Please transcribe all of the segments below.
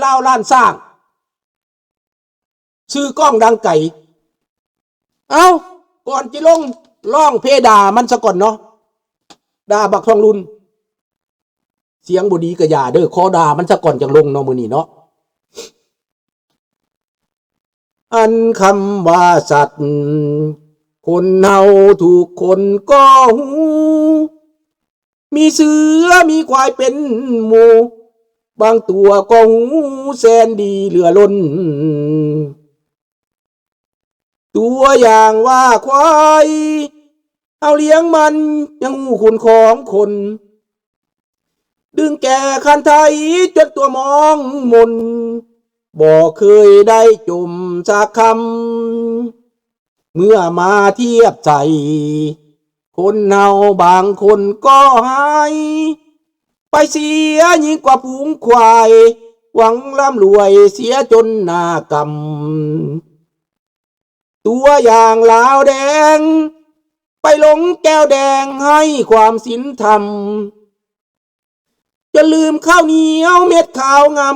ລາວລ້ານຊ້າງ ຊື່ກ້ອງດັງໄກ. ເອົ້າ ກ່ອນຈະລົງ ຮ້ອງເພດ່າມັນສາກ່ອນເນາະ, ດ່າບັກທອງລຸນ. ສຽງບໍ່ດີກະຢ່າເດີ, ຂໍດ່າມັນສາກ່ອນຈັ່ງລົງເນາະ ມື້ນີ້ເນາະ. ອັນຄຳວ່າສັດ ຄົນເຮົາທຸກຄົນກໍຮູ້, ມີເສືອມີຄວາຍເປັນໝູ່, ບາງຕົວກໍຮູ້ແສນດີເຫຼືອລົ້ນ. ຕົວຢ່າງວ່າຄວາຍ ເຮົາລ້ຽງມັນຍັງຮູ້ຄຸນຂອງຄົນ, ດຶງແກ່ຄັນໄທຈົນຕົວມອງມົນ, ບໍ່ເຄີຍໄດ້ຈົ່ມສັກຄຳ. ເມື່ອມາທຽບໃສ່ ຄົນເຮົາບາງຄົນກໍຮ້າຍ, ໄປເສຍຍິ່ງກວ່າຝູງຄວາຍ, ຫວັງລ່ຳລວຍເສຍຈົນໜ້າກຳ. ຕົວຢ່າງລາວແດງ ໄປຫຼົງແກ້ວແດງໃຫ້ຄວາມສິນທຳ, ຈົນລືມເຂົ້າໜຽວເມັດຂາວງາ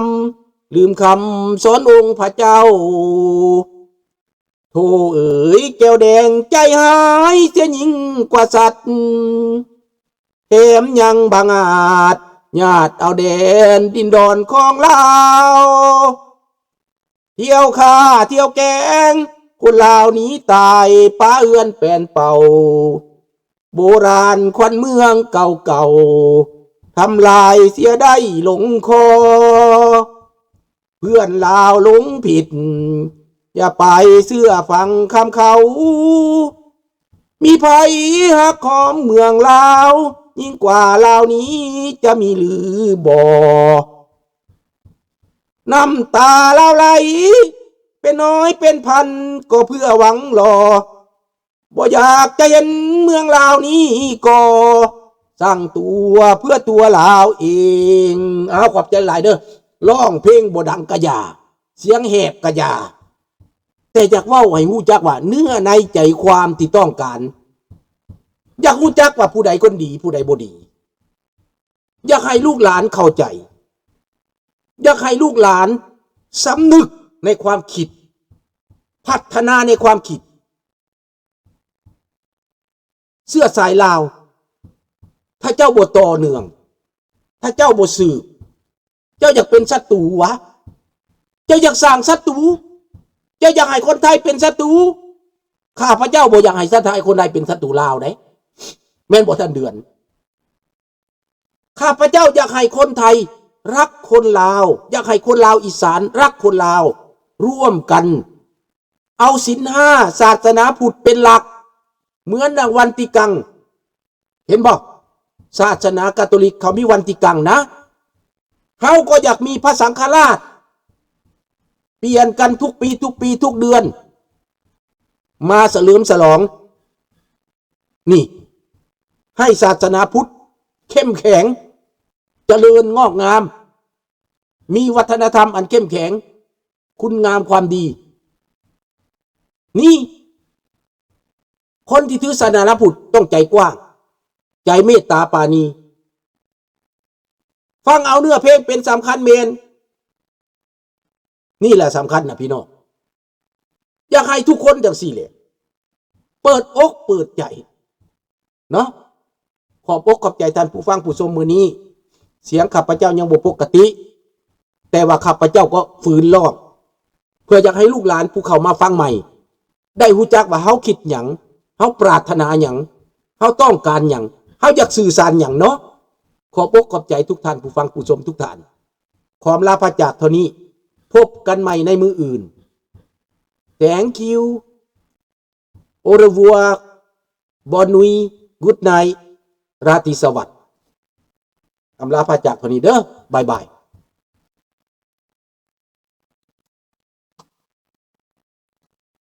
ມໆ, ລືມຄຳສອນອົງພະເຈົ້າ. ໂທເອີຍ ແກ້ວແດງໃຈຮ້າຍເສຍຍິ່ງກວ່າສັດ, ແຖມຍັງບັງອາດຍາດເອົາແດນດິນດອນຂອງລາວ. ທ່ຽວຂ້າທ່ຽວແກງ ຄົນລາວໜີຕາຍ ປະເຮືອນແປນເປົ່າ ໂບລານຂວັນເມືອງເກົ່າໆ ທຳລາຍເສຍໄດ້ຫຼົງຄໍ. ເພື່ອນລາວຫຼົງຜິດ ຢ່າໄປເຊື່ອຟັງຄຳເຂົາ. ມີໃຜຮັກຫອມເມືອງລາວ ຍິ່ງກວ່າລາວນີ້ຈະມີຫຼືບໍ່? ນ້ຳຕາລາວໄຫຼເປັນຮ້ອຍເປັນພັນ ກໍເພື່ອຫວັງລໍ ບໍ່ຢາກຈະເຫັນເມືອງລາວນີ້ກໍ່ສ້າງຕົວເພື່ອຕົວລາວເອງ. ອ້າວ ຂອບໃຈຫຼາຍເດີ້. ຮ້ອງເພງບໍ່ດັງກະຢ່າ ສຽງແຫບກະຢ່າ ແຕ່ຢາກເວົ້າໃຫ້ຮູ້ຈັກວ່າເນື້ອໃນໃຈຄວາມທີ່ຕ້ອງການ ຢາກຮູ້ຈັກວ່າຜູ້ໃດຄົນດີ ຜູ້ໃດບໍ່ດີ. ຢາກໃຫ້ລູກຫຼານເຂົ້າໃຈ, ຢາກໃຫ້ລູກຫຼານສຳນຶກໃນຄວາມຄິດ, ພັດທະນາໃນຄວາມຄິດ. ເຊື້ອສາຍລາວ ຖ້າເຈົ້າບໍ່ຕໍ່ເນື່ອງ, ຖ້າເຈົ້າບໍ່ສືບ, ເຈົ້າຢາກເປັນສັດຕູຫວາ? ເຈົ້າຢາກສ້າງສັດຕູ? ເຈົ້າຢາກໃຫ້ຄົນໄທເປັນສັດຕູ? ຂ້າພະເຈົ້າບໍ່ຢາກໃຫ້ສັດ ໃຫ້ຄົນໄທເປັນສັດຕູລາວເດ້. ແມ່ນບໍ່ທ່ານເດືອນ? ຂ້າພະເຈົ້າຢາກໃຫ້ຄົນໄທຮັກຄົນລາວ, ຢາກໃຫ້ຄົນລາວອີສານຮັກຄົນລາວ, ຮ່ວມກັນເອົາສິນຫ້າ ສາສະໜາພຸດເປັນຫຼັກ ເໝືອນດັ່ງວັນຕິກັງ. ເຫັນບໍ່? ສາສະໜາກາໂຕລິກເຂົາມີວັນຕິກັງນະ. ເຮົາກໍຢາກມີພະສັງຄະລາດ ປ່ຽນກັນທຸກປີ ທຸກປີ ທຸກເດືອນ ມາສະເຫຼີມສະຫຼອງ. ນີ້ ໃຫ້ສາສະໜາພຸດເຂັ້ມແຂງ, ຈະເລີນງອກງາມ, ມີວັດທະນະທຳອັນເຂັ້ມແຂງ, ຄຸນງາມຄວາມດີ. ນີ້ ຄົນທີ່ຖືສາສະໜາພຸດຕ້ອງໃຈກວ້າງ, ໃຈເມດຕາປານີ. ຟັງເອົາເນື້ອເພງເປັນສຳຄັນແມ່ນ. ນີ້ແຫຼະສຳຄັນນະພີ່ນ້ອງ. ຢາກໃຫ້ທຸກຄົນຈັ່ງຊີ້ແຫຼະ ເປີດອົກເປີດໃຈເນາະ. ຂອບອົກຂອບໃຈທ່ານຜູ້ຟັງຜູ້ຊົມມື້ນີ້. ສຽງຂ້າພະເຈົ້າຍັງບໍ່ປົກກະຕິ, ແຕ່ວ່າຂ້າພະເຈົ້າກໍຝືນຮ້ອງ ເພື່ອຢາກໃຫ້ລູກຫຼານຜູ້ເຂົ້າມາຟັງໃໝ່ ໄດ້ຮູ້ຈັກວ່າເຮົາຄິດຫຍັງ, ເຮົາປາດຖະໜາຫຍັງ, ເຮົາຕ້ອງການຫຍັງ, ເຮົາຢາກສື່ສານຫຍັງເນາະ. ຂອບອົກຂອບໃຈທຸກທ່ານຜູ້ຟັງຜູ້ຊົມທຸກທ່ານ. ຂໍອຳລາພາຈາກເທົ່ານີ້. ພົບກັນໃໝ່ໃນມື້ອື່ນ. Thank you. Au revoir. Bonne nuit. Good night. ລາຕີສະຫວັດ. ອຳລາພາຈາກເທົ່ານີ້ເດີ້. ບາຍບາຍ.